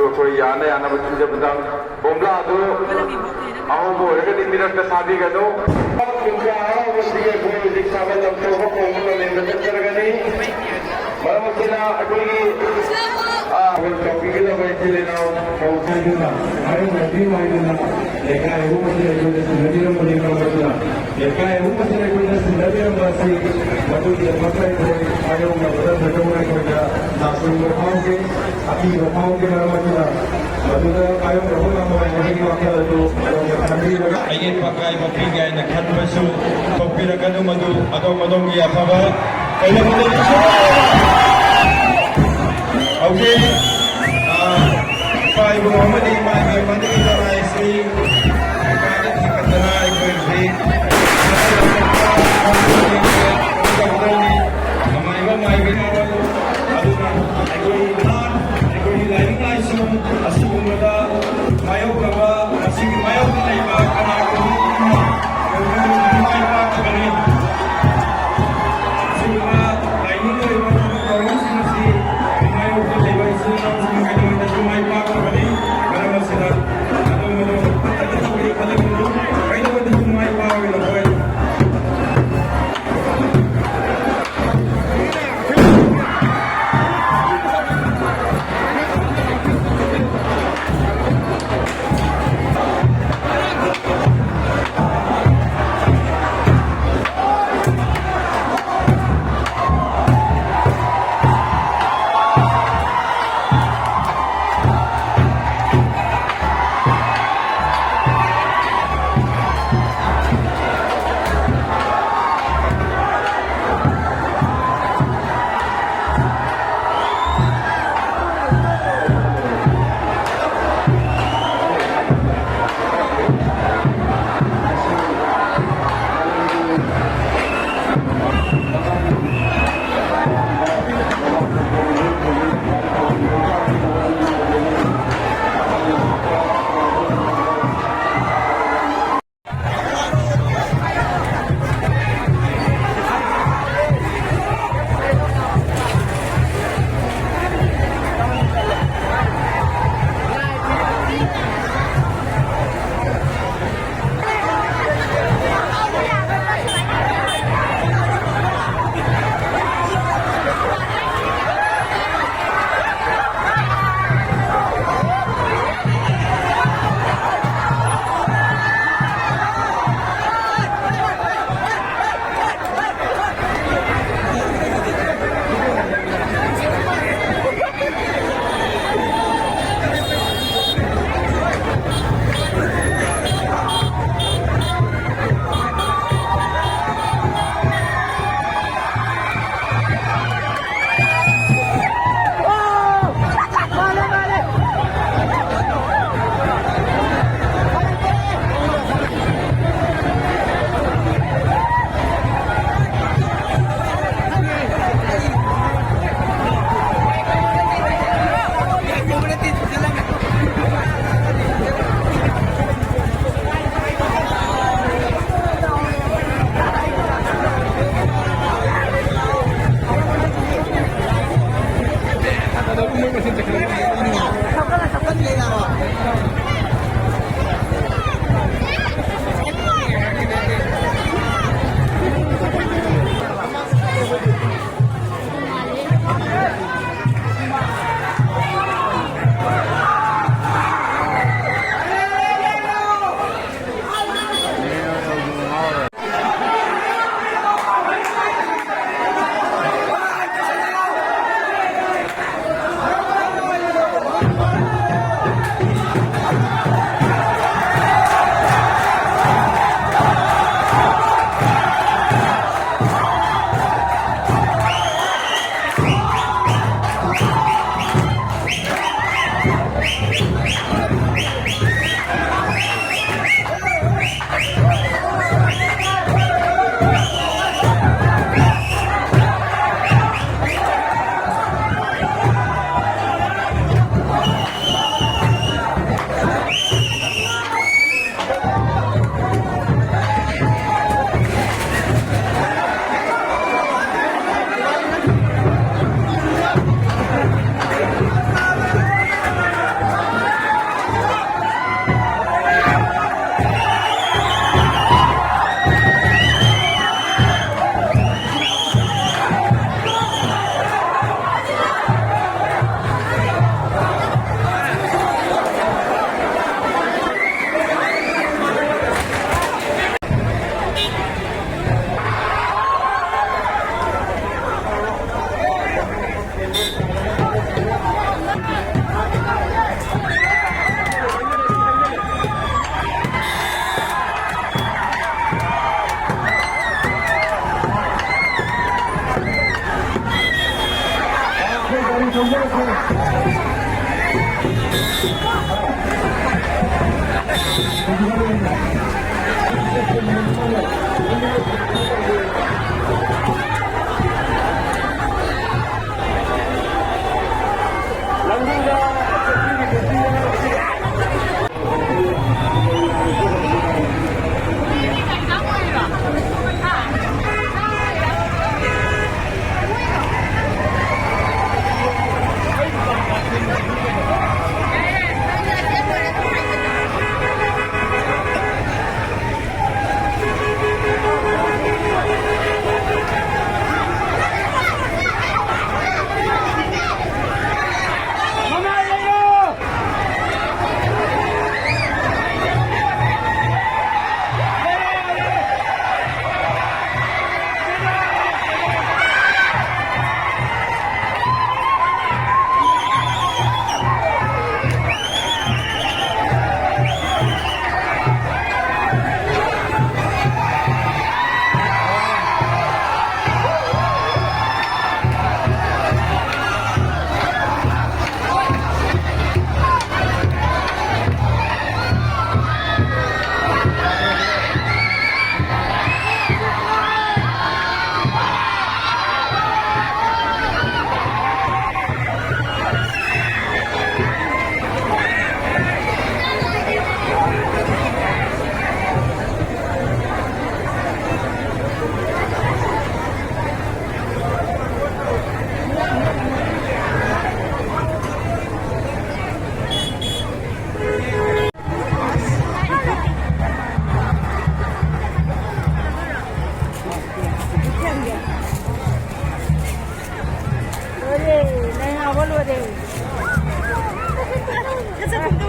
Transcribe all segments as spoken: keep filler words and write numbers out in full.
ꯑꯩꯈꯣꯏ ꯌꯥꯅ ꯌꯥꯅꯕ ꯁꯤꯟꯖꯕꯗ ꯀꯣꯝꯂꯥ ꯑꯗꯨ ꯑꯍꯧꯕ ꯑꯣꯏꯔꯒꯗꯤ ꯃꯤꯔꯛꯇ ꯁꯥꯕꯤꯒꯅꯨ꯫ ꯀꯨꯝꯖꯥ ꯍꯔꯥꯎꯕꯁꯤꯒꯤ ꯑꯩꯈꯣꯏ ꯍꯧꯖꯤꯛ ꯁꯥꯕ ꯂꯝꯇꯧꯕ ꯀꯣꯝꯕ ꯂꯝꯂꯦꯟꯗ ꯆꯠꯆꯔꯒꯅꯤ꯫ ꯃꯔꯝ ꯑꯁꯤꯅ ꯑꯩꯈꯣꯏꯒꯤ, ꯑ, ꯇꯧꯕꯤꯒꯗꯕ ꯏꯆꯤꯜ ꯏꯅꯥꯎ ꯍꯥꯏꯗꯨꯅ, ꯍꯥꯏꯔꯝꯕꯗꯤ ꯍꯥꯏꯗꯨꯅ ꯂꯩꯀꯥꯏ ꯑꯍꯨꯝ ꯑꯁꯤ ꯑꯩꯈꯣꯏꯗ ꯁꯤꯟꯅꯕꯤꯔꯝꯕꯅꯤ꯫ ꯃꯔꯝ ꯑꯁꯤꯅ ꯂꯩꯀꯥꯏ ꯑꯍꯨꯝ ꯑꯁꯤꯅ ꯑꯩꯈꯣꯏꯗ ꯁꯤꯟꯅꯕꯤꯔꯝꯕ ꯑꯁꯤ ꯃꯗꯨꯒꯤꯗꯃꯛꯇ ꯑꯩꯈꯣꯏ ꯃꯥꯌꯣꯛꯅꯕꯗ ꯊꯣꯏꯗꯣꯛꯅ ꯑꯩꯈꯣꯏꯗ ꯂꯥꯛꯆꯅꯤꯡꯕ ꯐꯥꯎꯗꯦ꯫ ꯑꯀꯤꯕ ꯐꯥꯎꯗꯦ꯫ ꯃꯔꯝ ꯑꯁꯤꯅ ꯃꯗꯨꯗ ꯃꯥꯌꯣꯛꯅꯕ ꯉꯝꯃꯣꯏ ꯍꯥꯏꯕꯒꯤ ꯋꯥꯈꯜ ꯑꯗꯨ ꯑꯗꯣꯝꯅ ꯈꯟꯕꯤꯔꯒ ꯑꯌꯦꯠꯄ ꯑꯀꯥꯏꯕ ꯄꯤꯒꯦ ꯍꯥꯏꯅ ꯈꯟꯕꯁꯨ ꯊꯣꯛꯄꯤꯔꯛꯀꯅꯨ꯫ ꯃꯗꯨ ꯑꯗꯣꯝ ꯑꯗꯣꯝꯒꯤ ꯑꯐꯕ ꯀꯩꯗꯧꯕꯗ ꯍꯧꯖꯤꯛ, ꯑ, ꯏꯄꯥ ꯏꯄꯨ ꯑꯃꯗꯤ ꯏꯃꯥ ꯏꯕꯦꯟ ꯃꯗꯨꯒꯤ ꯂꯅꯥꯏꯁꯤ ꯀꯥꯗ ꯊꯤꯡꯒꯠꯇꯅ ꯑꯩꯈꯣꯏ ꯍꯧꯖꯤꯛ ꯅꯨꯡꯉꯥꯏꯕ ꯃꯥꯏꯕꯤ ꯑꯗꯨꯅ ꯑꯩꯈꯣꯏ ꯅꯍꯥ ꯑꯩꯈꯣꯏꯒꯤ ꯂꯥꯏꯅꯤꯡ ꯂꯥꯏꯁꯣꯟ ꯑꯁꯤꯒꯨꯝꯕꯗ ꯃꯥꯌꯣꯛꯅꯕ, ꯃꯁꯤꯒꯤ ꯃꯥꯌꯣꯛꯇ ꯂꯩꯕ ꯀꯅꯥꯒꯨꯝꯕ ꯑꯃ ꯃꯥꯏ ꯄꯥꯛꯇꯕꯅꯤ꯫ ꯑꯁꯤꯒꯨꯝꯕ ꯂꯥꯏꯅꯤꯡ ꯑꯣꯏꯕ ꯊꯕꯛ ꯊꯧꯔꯝꯁꯤꯡ ꯑꯁꯤ ꯃꯥꯌꯣꯛꯇ ꯂꯩꯕ ꯏꯆꯤꯜ ꯏꯅꯥꯎꯁꯤꯡ ꯀꯩꯗꯧꯉꯩꯗꯁꯨ ꯃꯥꯏ ꯄꯥꯛꯇꯕꯅꯤ꯫ ꯃꯔꯝ ꯑꯁꯤꯅ ꯑꯗꯣꯝ ꯑꯗꯣꯝ ꯐꯠꯇꯕ ꯇꯧꯒꯦ ꯈꯜꯂꯒꯁꯨ ꯀꯩꯗꯧꯕꯗꯁꯨ ꯃꯥꯏ ꯄꯥꯛꯑꯣꯏ ꯅꯈꯣꯏ꯫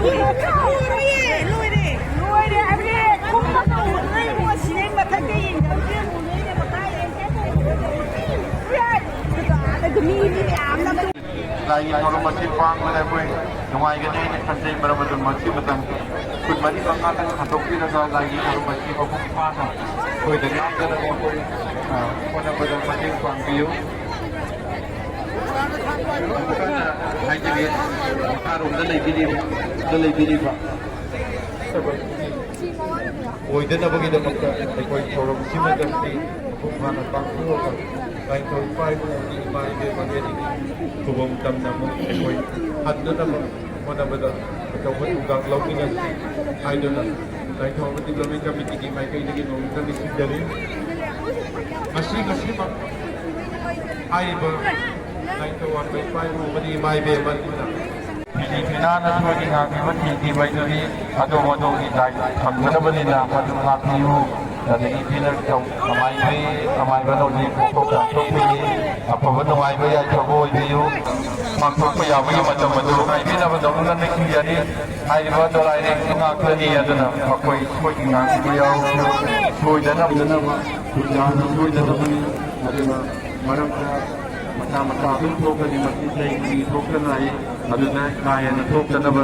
ꯂꯣꯏꯔꯦ, ꯂꯣꯏꯔꯦ, ꯂꯣꯏꯔꯦ ꯍꯥꯏꯕꯅꯦ꯫ ꯈꯨꯝꯕ ꯇꯧꯕ ꯅꯣꯏ ꯏꯕꯨꯡꯉꯣ ꯁꯤꯔꯦ ꯃꯊꯛꯇ ꯌꯦꯡꯉꯦ, ꯍꯧꯖꯤꯛ ꯑꯃꯨꯛ ꯂꯣꯏꯔꯦ, ꯃꯈꯥ ꯌꯦꯡꯉꯦ꯫ ꯂꯥꯏꯒꯤ ꯊꯧꯔꯝ ꯑꯁꯤ ꯄꯥꯡꯕꯗ ꯑꯩꯈꯣꯏ ꯅꯨꯡꯉꯥꯏꯒꯅꯤ ꯍꯥꯏꯅ ꯈꯟꯖꯩ꯫ ꯃꯔꯝ ꯑꯗꯨꯅ ꯃꯁꯤ ꯃꯇꯝ ꯀꯨꯟꯃꯔꯤ ꯃꯉꯥꯗꯪ ꯈꯟꯗꯣꯛꯄꯤꯔꯒ ꯂꯥꯏꯒꯤ ꯊꯧꯔꯝ ꯑꯁꯤ ꯃꯄꯨꯡ ꯐꯥꯅ ꯑꯩꯈꯣꯏꯗ ꯉꯥꯛꯆꯅꯕ ꯑꯩꯈꯣꯏ, ꯑ, ꯍꯣꯠꯅꯕꯗ ꯃꯇꯦꯡ ꯄꯥꯡꯕꯤꯌꯨ꯫ ꯑꯃꯨꯛ ꯍꯟꯅ ꯍꯥꯏꯖꯒꯦ, ꯃꯈꯥꯔꯣꯝꯗ ꯂꯩꯕꯤꯔꯤꯕ, ꯗ ꯂꯩꯕꯤꯔꯤꯕ ꯑꯣꯏꯗꯅꯕꯒꯤꯗꯃꯛꯇ ꯑꯩꯈꯣꯏ ꯊꯧꯔꯝꯁꯤꯃ ꯃꯄꯨꯡ ꯐꯥꯅ ꯄꯥꯡꯊꯣꯛꯑꯒ ꯂꯥꯏꯅꯤꯡꯊꯧ ꯏꯄꯥ ꯏꯄꯨꯒꯤ ꯏꯃꯥ ꯏꯕꯦꯟ ꯃꯉꯦꯜꯒꯤ ꯈꯨꯕꯝ ꯇꯝꯅ ꯑꯃꯨꯛ ꯑꯩꯈꯣꯏ ꯍꯟꯗꯅꯕ ꯍꯣꯠꯅꯕꯗ ꯑꯆꯧꯕ ꯊꯧꯗꯥꯡ ꯂꯧꯃꯤꯟꯅꯁꯤ ꯍꯥꯏꯗꯨꯅ ꯂꯥꯏꯅꯤꯡꯊꯧ ꯑꯃꯗꯤ ꯂꯣꯟꯃꯤ ꯀꯃꯤꯇꯤꯒꯤ ꯃꯥꯏꯀꯩꯗꯒꯤ ꯅꯣꯡꯃꯇ ꯅꯤꯡꯁꯤꯡꯖꯔꯤ꯫ ꯉꯁꯤ ꯉꯁꯤꯃꯛ ꯍꯥꯏꯔꯤꯕ ꯂꯥꯏꯅꯤꯡꯊꯧ ꯏꯄꯥ ꯏꯄꯨ ꯑꯃꯗꯤ ꯏꯃꯥ ꯏꯕꯦꯟ ꯑꯃꯅ ꯐꯤꯖꯤ ꯐꯤꯅꯥꯅ ꯊꯣꯏꯒꯤ ꯉꯥꯛꯂꯤꯕ ꯊꯤꯈꯤꯕ ꯍꯥꯏꯗꯨꯗꯤ ꯑꯗꯣꯝ ꯑꯗꯣꯝꯒꯤ ꯗꯥꯏꯠ ꯐꯪꯒꯗꯕꯅꯤꯅ ꯃꯗꯨ ꯉꯥꯛꯄꯤꯌꯨ꯫ ꯑꯗꯒꯤ ꯏꯆꯦꯅ ꯇꯧ-, ꯑꯃꯥꯏꯕꯤ, ꯑꯃꯥꯏꯕꯅ ꯍꯧꯖꯤꯛ ꯄꯣꯛꯊꯣꯛ ꯆꯥꯝꯊꯣꯛꯄꯤꯔꯤ꯫ ꯑꯐꯕ ꯅꯨꯡꯉꯥꯏꯕ ꯌꯥꯏꯐꯕ ꯑꯣꯏꯕꯤꯌꯨ꯫ ꯄꯥꯡꯊꯣꯛꯄ ꯌꯥꯕꯒꯤ ꯃꯇꯝ ꯑꯗꯨ ꯉꯥꯏꯕꯤꯅꯕꯗꯧꯅ ꯅꯤꯡꯁꯤꯡꯖꯔꯤ꯫ ꯍꯥꯏꯔꯤꯕ ꯗꯣꯂꯥꯏꯔꯦꯛꯁꯤ ꯉꯥꯛꯇꯅꯤ ꯑꯗꯨꯅ ꯃꯈꯣꯏ ꯁꯣꯏꯗꯅ ꯉꯥꯛꯄꯤꯕ ꯌꯥꯎ-, ꯁꯣꯏꯗꯅꯕ ꯄꯨꯖꯥꯁꯨ ꯁꯣꯏꯗꯅꯕꯅꯤ꯫ ꯑꯗꯨꯅ ꯃꯔꯛꯇ ꯃꯆꯥ ꯃꯆꯥ ꯑꯗꯨꯝ ꯊꯣꯛꯀꯅꯤ, ꯃꯁꯤ ꯆꯍꯤ ꯈꯨꯗꯤꯡꯒꯤ ꯊꯣꯛꯇꯅ ꯂꯥꯛꯏ꯫ ꯑꯗꯨꯅ ꯀꯥ ꯍꯦꯟꯅ ꯊꯣꯛꯇꯅꯕ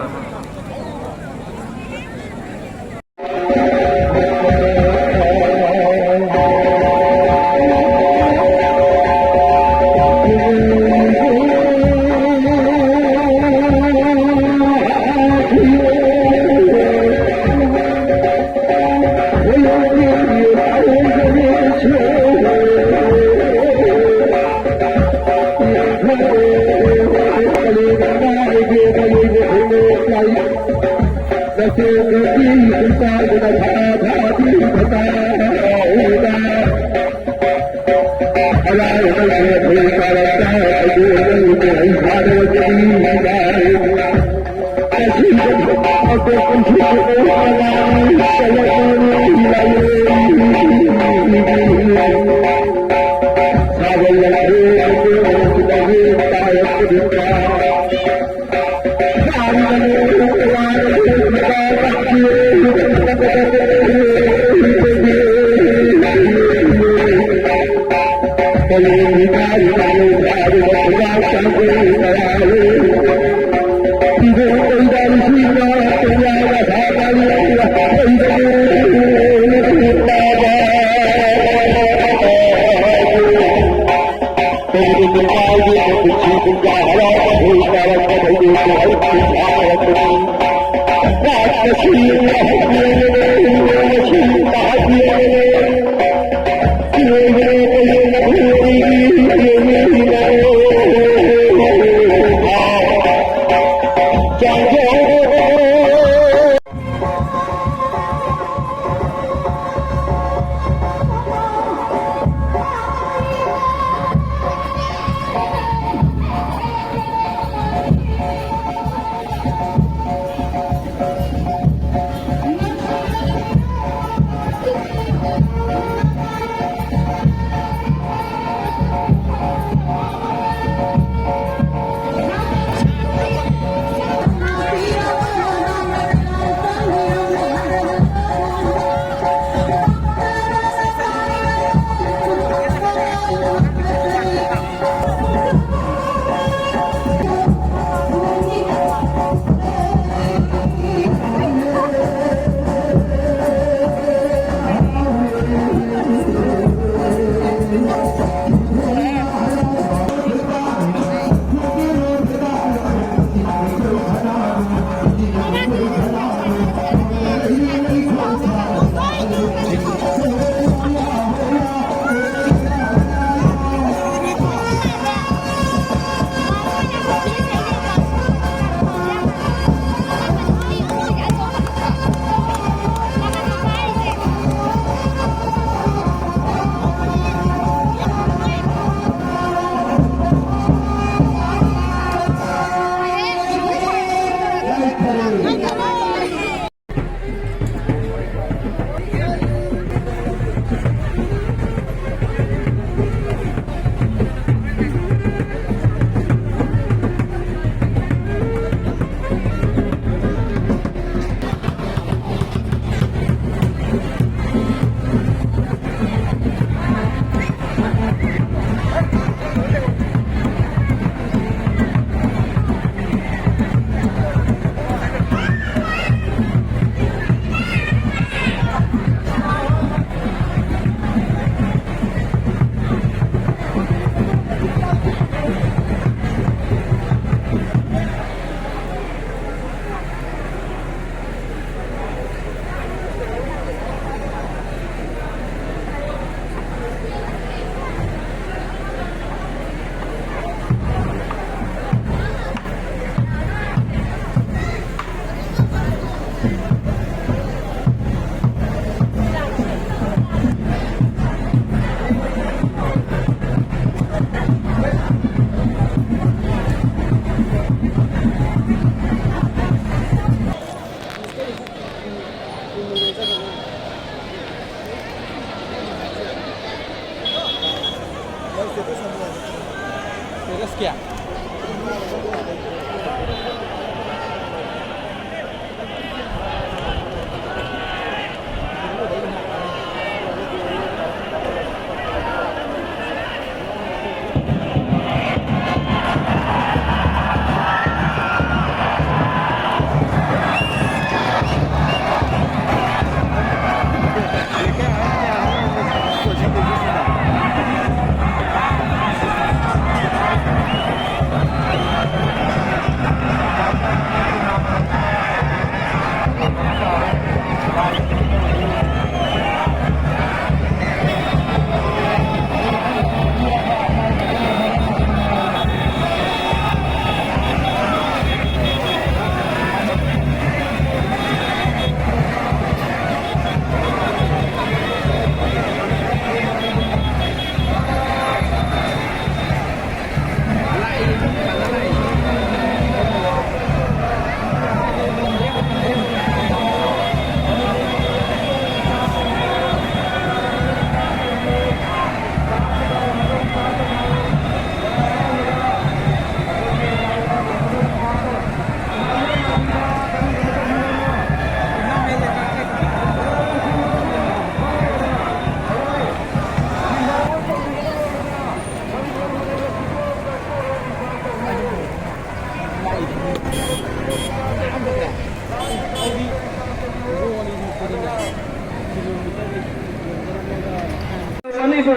ꯑꯅꯤꯕꯨ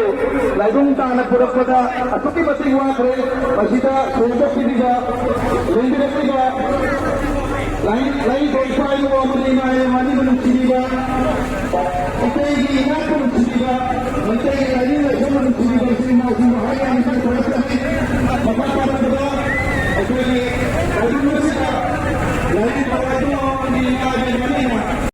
ꯂꯥꯏꯕꯨꯡ ꯇꯥꯅ ꯄꯨꯔꯛꯄꯗ ꯑꯁꯨꯛꯀꯤ ꯃꯇꯤꯛ ꯋꯥꯈ꯭ꯔꯦ꯫ ꯃꯁꯤꯗ ꯊꯣꯡꯗꯣꯛꯄꯤꯔꯤꯕ, ꯂꯦꯡꯕꯤꯔꯛꯂꯤꯕ ꯂꯥꯏ-, ꯂꯥꯏꯅꯤꯡꯊꯧ ꯏꯄꯥ ꯏꯕꯨꯡ ꯑꯃꯗꯤ ꯏꯃꯥ ꯏꯕꯦꯝ ꯑꯅꯤ